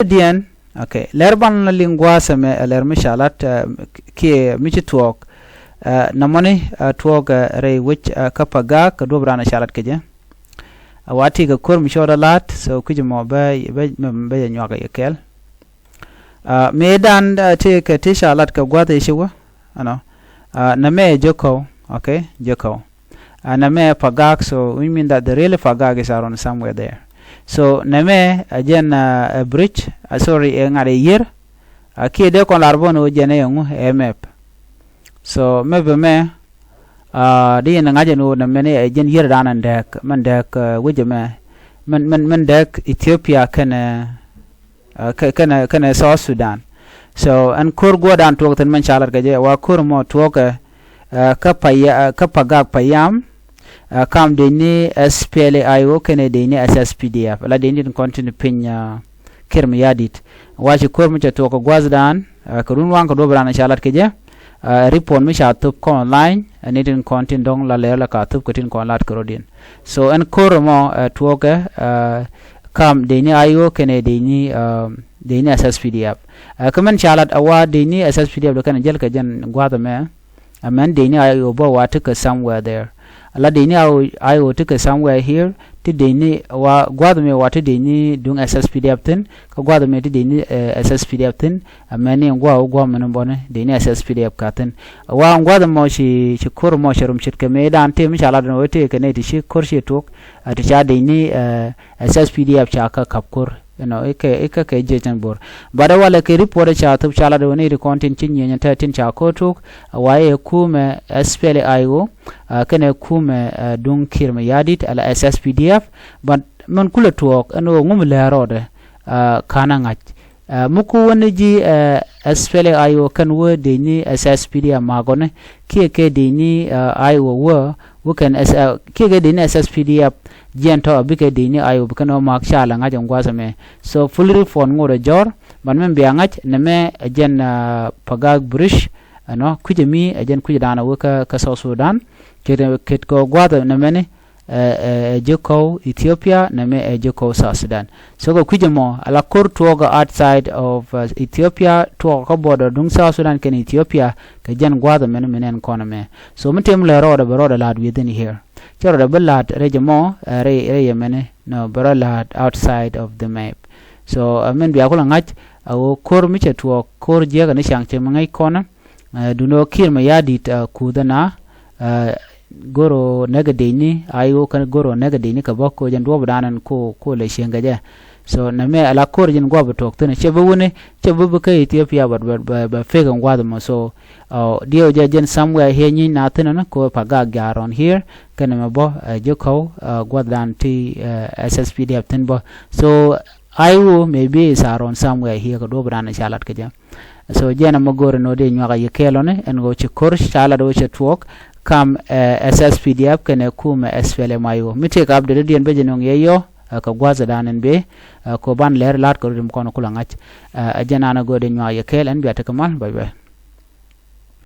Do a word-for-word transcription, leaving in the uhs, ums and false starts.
Diɛn, okay. Lɛr ban la liŋ gua̱a̱th ɛmɛ, ɛ lɛr mi ca lat, ɛ, kiɛ mi ci tuɔɔk. Ɛ, nɔmɔni, ɛ, tuɔɔk, ɛ, rɛy wec, ɛ, kä Pagak, kɛ duɔ̱p raan ɛ ca lat kɛ jɛ. Ɛ, wa ti kɛ ko̱r mi cɔɔdɛ lat, so kui̱c mɔ bɛ, bɛ, bɛ, bɛ jɛ nyuak kɛ yɛ kɛɛl. Ɛ, mëë dan, ɛ, ti kɛ ti ca lat kɛ gua̱a̱th ɛ ci wä, ɛnɔ. Ɛ, nɛmɛ jɛ kɔw, okay, jɛ kɔw. Ɛ, nɛmɛ Pagak, so we mean that the really Pagak is around somewhere there. So nɛmɛ, ɛ, jɛn, ɛ, ɛ bridge, ɛ, sorry, ɛ ŋa̱t ɛ yier. Ɛ, kiɛ dee kɔn lar bä ni wä jɛn ɛ ŋu ɛ map. So map ɛmɛ, ɛ, di yɛn ŋa̱c ɛn wä nɛmɛ ni ɛ jɛn yier dan ɛn dɛɛk, mɛn dɛɛk, ɛ, wec ɛmɛ. Mɛn, mɛn, mɛn dɛɛk Ethiopia kɛnɛ, ɛ, kɛ-, kɛnɛ, kɛnɛ South Sudan. So ɛn ko̱r guɔ̱ɔ̱rdan tuɔɔk thi̱n mɛn ca lat kɛ jɛ, wa ko̱r mɔ tuɔɔkɛ, ɛ, kä Paya-, ɛ, kä Pagak Payam, ɛ, kam dec ni S P L A I O kɛnɛ dec ni S S P D F. La dec ni tin kɔn tin piny, ɛ, Kiir Mayardit. Wa ci ko̱r mi cɛ tuɔɔk kɛ gua̱thdan, ɛ, kɛ run waŋ kɛ duɔ̱p raan ca lat kɛ jɛ. Ɛ, report mi ca thop kɔn online, ɛ, ni tin kɔn tin dɔ̱ŋ la lɛr la ka thop kɛ tin kɔn lat kɛ rɔ̱diɛn. So ɛn ko̱r mɔ, ɛ, tuɔɔkɛ, ɛ, kam dec ni I O kɛnɛ dec ni, ɛ, dec ni S S P D F. Ɛ, kä mɛn ca lat a wa dec ni S S P D F dɔ kɛn jäl kɛ jɛn gua̱th ɛmɛ. Ɛ mɛn dec ni I O bä wa tekɛ somewhere there. A la dec ni I O, I O tekɛ somewhere here. Ti dec ni wa gua̱th ɛmɛ wa ti dec ni duŋ S S P D F thi̱n. Kä gua̱th ɛmɛ ti dec ni, ɛ, S S P D F thi̱n. Ɛ mɛn ni gua̱a̱ wä gua̱a̱ mɛn bɔni dec ni S S P D F ka thi̱n. Ɛ wa gua̱th ɛmɔ ci, ci ko̱r mɔ cɛ rum ce̱tkɛ mëë dan tëë mi ca lat ɛn wä tëë kɛ nɛy ti ci ko̱r ci tuɔɔk. Ɛ ti ca dec ni, ɛ, S S P D F ca kä kap ko̱r, you know, ikɛ, ikɛ kɛ jiɛc tin bo̱r. But ɛ walɛ kɛ report ɛ ca thop ca lat ɛ wä ni ri kɔn tin ci nyieny ɛ tɛ tin ca ko̱r tok, ɛ wa ɛ kumɛ S P L A I O, ɛ, kɛnɛ kumɛ, ɛ, duŋ Kiir Mayardit, ala S S P D F, but mɛn kulɛ tuɔɔk, ɛn ɣöö ŋum lɛ rɔɔdɛ, ɛ, ka̱n ɛ ŋa̱c. Ɛ, mi ku wä ni ji̱, ɛ, S P L A I O kɛn wä dec ni S S P D F magɔni, kiɛ kɛ dec ni, ɛ, I O wä, wä kɛn S-, ɛ, kiɛ kɛ dec ni S S P D F jiɛn tɔ, a bikɛ dec ni I O bi kɛn wä mak ca lɛ ŋa̱c ɛn gua̱th ɛmɛ. So full report ŋot ɛ jɔr, but min bia ŋa̱c, nɛmɛ ɛ jɛn, ɛ, Pagak Bridge, ɛnɔ, kui̱c ɛmi, ɛ jɛn kui̱c dan ɛ wä kä, kä South Sudan, ket, ket kɛ gua̱th ɛ nɛmɛni, ɛ, ɛ, ɛ ji̱ kɔw Ethiopia, nɛmɛ ɛ ji̱ kɔw South Sudan. So kɛ kui̱c ɛmɔ, ala ko̱r tuɔɔk outside of, ɛ, Ethiopia, tuɔɔk kä border duŋ South Sudan kɛnɛ Ethiopia, kɛ jɛn gua̱th ɛmɛn, mɛn ɛn kɔn ɛmɛ. So mi tëë mi lɛ rɔɔdɛ bɛ rɔɔdɛ la̱t within here. Cɛ rɔɔdɛ bi la̱t rɛy ɛmɔ, ɛ, rɛy, rɛy ɛmɛn, nɔ, bɛ rɔɔdɛ la̱t outside of the map. So, ɛ, min bia kulɛ ŋa̱c, ɛ, ɣöö ko̱r mi cɛ tuɔɔk, ko̱r jiäk ni ca̱ŋ cɛ mi ŋäc kɔn, ɛ, duundɛ ɣöö Kiir Mayardit, ɛ, kuth ɛna, ɛ, go̱r ɣöö näk ɛ dec ni, I O kɛn go̱r ɣöö näk ɛ dec ni kɛ bä ko̱ jɛn duɔ̱ɔ̱pdan ɛn ko̱, ko̱ lɛ cieŋ kɛ jɛ. So nɛmɛ ala ko̱r jɛn gua̱a̱p bɛ tuɔɔk thi̱n, cɛ bä wuni, cɛ bä bi kä Ethiopia, but bɛ, bɛ, bɛ fek ɛn gua̱a̱th ɛmɔ. So, ɛ, diɛw jɛ jɛn somewhere here nyieny na thi̱n ɛn ko̱ Pagak ja̱a̱r on here, kɛn ɛmɛ bä, ɛ, ji̱ kɔw, ɛ, gua̱thdan ti, ɛ, S S P D F thi̱n bä. So, I O maybe is around somewhere here kɛ duɔ̱ɔ̱pdan ca lat kɛ jɛ. So jɛn ɛmɛ go̱o̱rɛ nɔ dee nyuak a yi kɛɛl ɔni ɛn ɣöö ci ko̱r ca lat ɣöö cɛ tuɔɔk kam, ɛ, S S P D F kɛnɛ kumɛ S P L M I O. Mi tëëkɛ update diɛn bä jɛ nöŋ yɛ yɔ, ɛ, kɛ gua̱thdan ɛn bee, ɛ, kɛ ban lɛr la̱t kɛ rut mi kɔn kulɛ ŋa̱c. Ɛ, ɛ jɛn an ɛ go̱o̱r dee nyuak a yi kɛɛl ɛn bia tekɛ mal, bye bye.